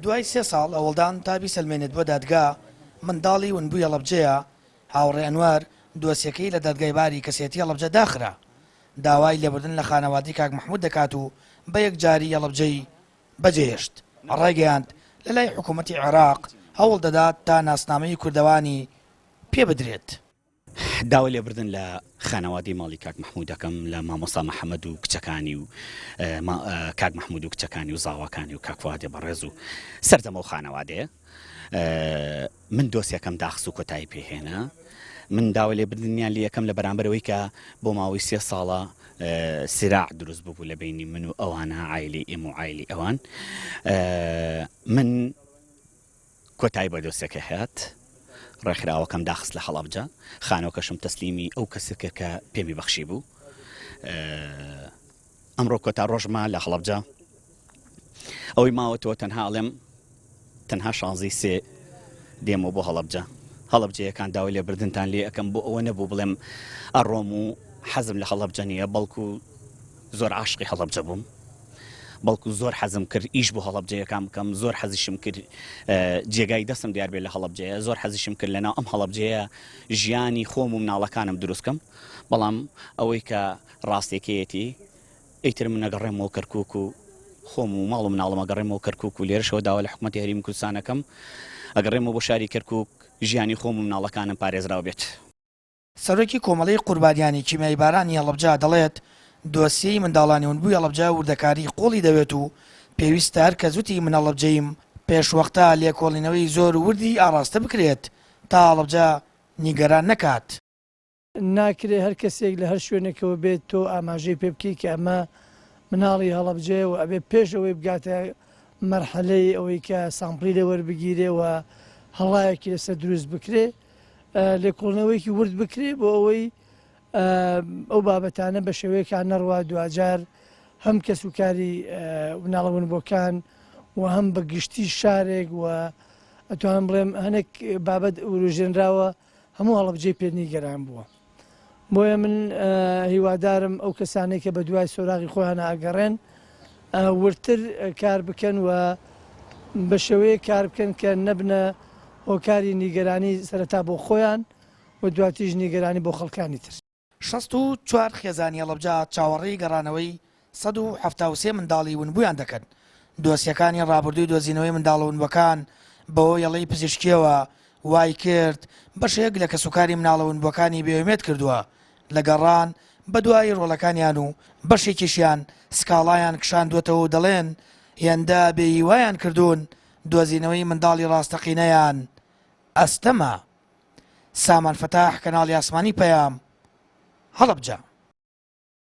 دوای سێ ساڵ هەوڵدان تا بیسەلمێنێت بۆ دادگا منداڵی ونبووی هەڵەبجەیە، هاوڕێ ئەنوەر دۆسیەکەی لە دادگای باری کەسێتی هەڵەبجە داخرا، داوای لێبوردن لە خانەوادەی کاک مەحمود دەکات و بە یەکجاری هەڵەبجەی بەجێهێشت. ڕایگەیاند، لەلای حکومەتی عێراق هەوڵ دەدات تا ناسنامەی کوردەوانی پێ بدرێت. داوای لێبوردن لە خانەوادەی ماڵی کاک مەحمود دەکەم لە مامۆستا محەمەد و کچەکانی و کاک مەحمود و کچەکانی و زاواکانی و کاک فوادێ بەڕێز و سەرجەم ئەو خانەوادەیە من دۆسیەکەم داخست و کۆتایی پێهێنا من داوای لێبردنیان لێ یەکەم لە بەرامبەرەوەی کە بۆ ماوەی سێ ساڵە سراع دروست ببوو لە بینی من و ئەوانە عایلی ئێمە و عایلی ئەوان من کۆتایی بە دۆسیەکە هات، ڕێکخراوەکەم داخست لە هەڵەبجە، خانووەکەشم تەسلیمی ئەو کەسە کرد کە پێمی بەخشی بوو. ئەمڕۆ کۆتا ڕۆژمە لە هەڵەبجە، ئەوەی ماوەتەوە تەنها ئەڵێم تەنها شانزەی سێ دێمەوە بۆ هەڵەبجە. هەڵەبجەیەکان داوای لێبردنتان لێ ئەکەم بۆ ئەوە نەبوو بڵێم ئەڕۆم و حەزم لە هەڵەبجە نییە، بەڵکو زۆر عاشقی هەڵەبجە بووم. بەڵکو زۆر حەزم کرد ئیش بۆ هەڵەبجەیەکان بکەم، زۆر حەزیشم کرد جێگای دەستم دیار بێت لە هەڵەبجەیە، زۆر حەزیشم کرد لەناو ئەم هەڵەبجەیە ژیانی خۆم و مناڵەکانم دروست کەم، بەڵام ئەوەی کە ڕاستیەکەیەتی ئیتر من ئەگەڕێمەوە کەرکوک و خۆم و ماڵ و مناڵم ئەگەڕێمەوە کەرکوک و لێرەشەوە داوا لە حکومەتی هەرێمی کوردستان ئەکەم ئەگەڕێمەوە بۆ شاری کەرکوک ژیانی خۆم و مناڵەکانم پارێزراو بێت. سەرۆکی کۆمەڵەی قوربانیانی کیمیاییبارانی هەڵەبجە دەڵێت، دۆسیەی منداڵانی ونبووی هەڵەبجە وردەکاریی قووڵی دەوێت و پێویستە هەر کەس وتی من هەڵەبجەییم پێشوەختە لێکۆڵینەوەی زۆر وردی ئاڕاستە بکرێت تا هەڵەبجە نیگەران نەکات. ناکرێ هەر کەسێک لە هەر شوێنێکەوە بێت تۆ ئاماژەی پێ بکەی کە ئەمە مناڵی هەڵەبجەیە و ئەبێ پێش ئەوەی بگاتە مەرحەلەی ئەوەی کە سامپڵی لێ وەربگیرێ و هەڵایەکی لەسەر دروست بکرێ لێکۆڵینەوەیەکی ورد بکرێ بۆ ئەوەی ئەو بابەتانە بە شێوەیەکا نەڕوا دواجار هەم کەس و کاری مناڵە ونبووەکان و هەم بە گشتی شارێک و ئەتوانم بڵێم هەنێک بابەت وروژێنراوە هەموو هەڵەبجەی پێ نیگەران بووە بۆیە من هیوادارم ئەو کەسانەی کە بە دوای سۆراغی خۆیانە ئەگەڕێن وردتر کار بکەن و بە شێوەیەک کار بکەن کە نەبنە هۆکاری نیگەرانی سەرەتا بۆ خۆیان و دواتریش نیگەرانی بۆ خەڵکانی تر. 64 خێزانی هەڵەبجە چاوەڕێی گەڕانەوەی 173 منداڵی ونبوویان دەکەن، دۆسیەکانی ڕابردووی دۆزینەوەی منداڵە ونبووەکان بەهۆی هەڵەی پزیشکییەوە وایکرد بەشێک لە کەسوکاری مناڵە ونبووەکانی بێئومێد کردووە لە گەڕان بەدوای ڕۆڵەکانیان و بەشێکیشیان سکاڵایان کشاندووەتەوە و دەڵێن هێندە بێهیوایان کردوون دۆزینەوەی منداڵی ڕاستەقینەیان ئەستەمە. سامان فەتاح، کەناڵی ئاسمانی پەیام، هەڵەبجە.